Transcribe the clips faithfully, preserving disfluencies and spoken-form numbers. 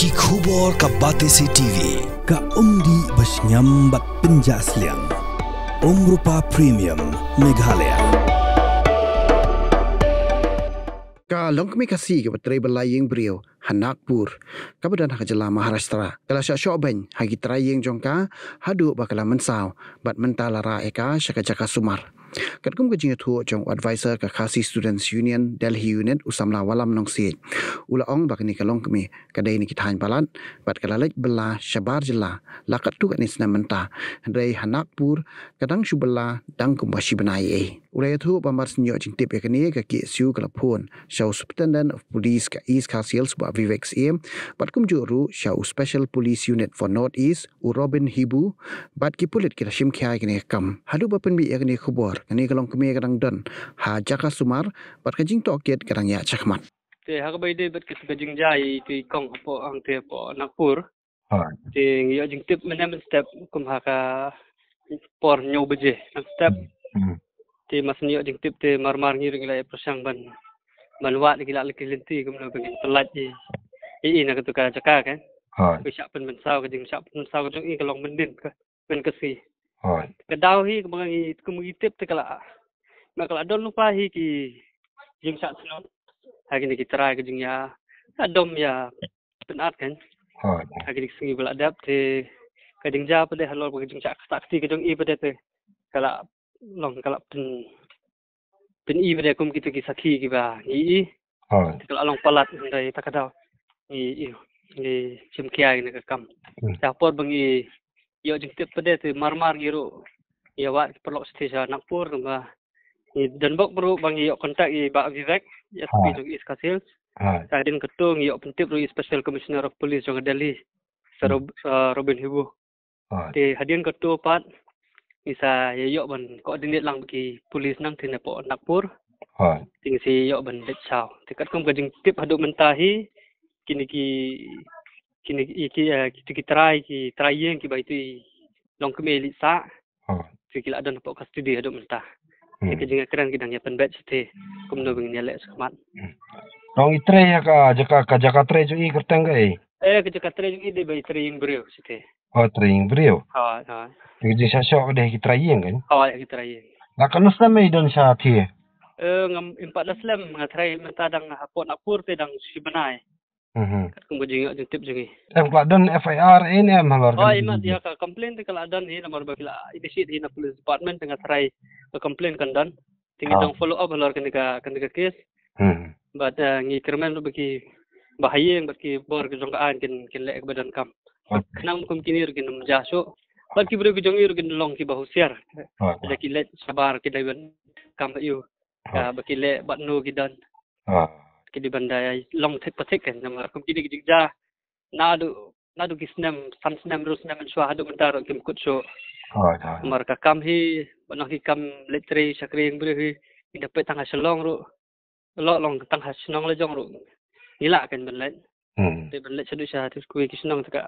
Ki khubor ka Batesi T V. Ka umdih ba shngiam bad pynjah sliang. Umrupa Premium Meghalaya. Ka longkmie Khasi kaba trei bylla ïing briew ha Nagpur, kaba don ha ka jylla Maharashtra, ka la shah shoh beiñ ha ki trai ïing jong ka haduh ba ka la mynsaw bad mynta la rah ïa ka sha ka jaka sumar. Katkum ka jingïathuh jong u advisor ka Khasi Students Union Delhi Unit, u samla Wallam Nongsiej, u la ong ba kane ka longkmie ka dei na ki thaiñ palat bad ka la leit bylla shabar jylla la katto katne snem mynta, hynrei ha Nagpur ka dang shu bylla dang kumba shi bnai ei. U la ïathuh ba mar shu ïoh jingtip ïa kane, ka K S U ka la phone sha u Superintendent of Police ka East Khasi Hills, Bah Vivek Syiem, bad kumjuh ruh sha u Special Police Unit for North East, u Robin Hibu, bad ki pulit ki la shim khia ïa kane ka kam. Haduh ba pynmih ïa kane ka khubor, kane ka longkmie ka dang don ha jaka sumar bad ka jingtohkit ka dang ïaid shakhmat. Te ha kaba ïadei bad ka jingjia ïa i kong hapoh hangte hapoh Nagpur. Te ngi ïoh jingtip mynne mynstep kum ha ka por hynñiew baje mynstep. Te mar shu ïoh jingtip te marmar ngi ruh ngi la ïa pyrshang ban, ban wad ïa ki lad ïa ki lynti kumno ba ngin pyllait ïa i na katu ka jaka kan. Ka shah pynmynsaw, ka jingshah pynmynsaw ka jong i ka long mynnin ka, mynnin ka sngi. Ka daw hi kaba ngi kum ngi tip te ka la, ma ka la don lypa hi ki jingshah shnong ha kine ki trai ka jingïa, ka dom ïa pynat kan. Ha kine ki sngi ba la dep te ka jingjia pat de halor ba ka jingshah ktah kti ka jong i pat de te ka la long ka la pyn, pyn-i pat de kum kito ki sakhi kiba ngi i. Te ka la long palat hynrei ta ka daw ngi i, ngi shim khia ïa kane ka kam. Te ha por ba ngi ïoh jingtip pat de te marmar ngi ruh ïa wad ki paralok shatei sha Nagpur kumba ngi don bok ruh ba ngi ïoh contact ïa i Bah Vivek, ïa S P jong East Khasi Hills. Te hadien kato ngi ïoh pyntip ruh ïa i Special Commissioner of Police jong ka Delhi, Sir Rob-, uh, Robin Hibu. Te hadien kato pat ngi sa ïa ïoh ban coordinate lang bad ki police nangtei napoh Nagpur. Te ngi sa ïa ïoh ban leit shaw. Te katkum ka jingtip haduh mynta hi kine ki, kine ki, ki, eh, kito ki trai, ki trai ïing kiba ito i longkmie i leit sah. Te ki la don hapoh custody haduh mynta. Te ka jingïakren ki dang ïa pynbeit shatei kumno ba ngin ïaleh shakhmat. Ngi trei ha ka jaka, ka jaka trei jong i kyrteng kaei? Eh, ka jaka trei jong i dei ba i trei ïing briew shatei. Oh, trei ïing briew. Hooid, hooid. Te ka jingshah shoh ka dei ha ki trai ïing kan? Hooid, ha ki trai ïing. La katno snem i don shatei? Eh, ngam, ym pat da slem, nga trai mynta dang hapoh Nagpur te dang shi bnai. Katkum ka jingïoh jingtip jong i. Em, ka la don F I R ne em halor kane? Oh, i mat ïa ka complaint te ka la don hi namar ba ki la initiate hi na police department te nga trai ka complaint kan don. Te ngi dang follow up halor kane ka, kane ka case. Bad, eh, ngi kyrmen ruh ba ki, ba ha ïing bad ki bor ki jong ka aiñ kin, kin leh kaba donkam. Khnang kum kine ruh kin ym jia shuh. Bad ki briew ki jong i ruh kin long kiba husiar. Lada ki leit shabar ki dei ban kam ha ïew. Ba ki leh bad no ki don. Ki dei ban da long thik pa thik kan namar kum kine ki jingjia naduh, naduh ki snem, san snem, hynriew snem mynshuwa haduh mynta ruh kim kut shuh. Namar ka kam hi, ba nang ki kam leit trei shakri ïing briew hi, ki da peit tang ha Shillong ruh. Lok long tang ha shnong la jong ruh ngi lah kan ban leit. Te ban leit shaduh sha tu kiwei ki shnong te ka,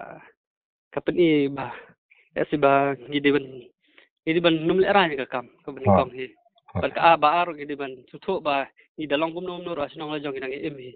ka pyni ba, eh, shi ba ngi dei ban, ngi dei ban nym lehraiñ ka kam kaba nyngkong hi. Bad ka, ah, ba ar ngi dei ban sngewthuh ba ngi da long kumno kumno ruh ha shnong la jong ngi dang im hi.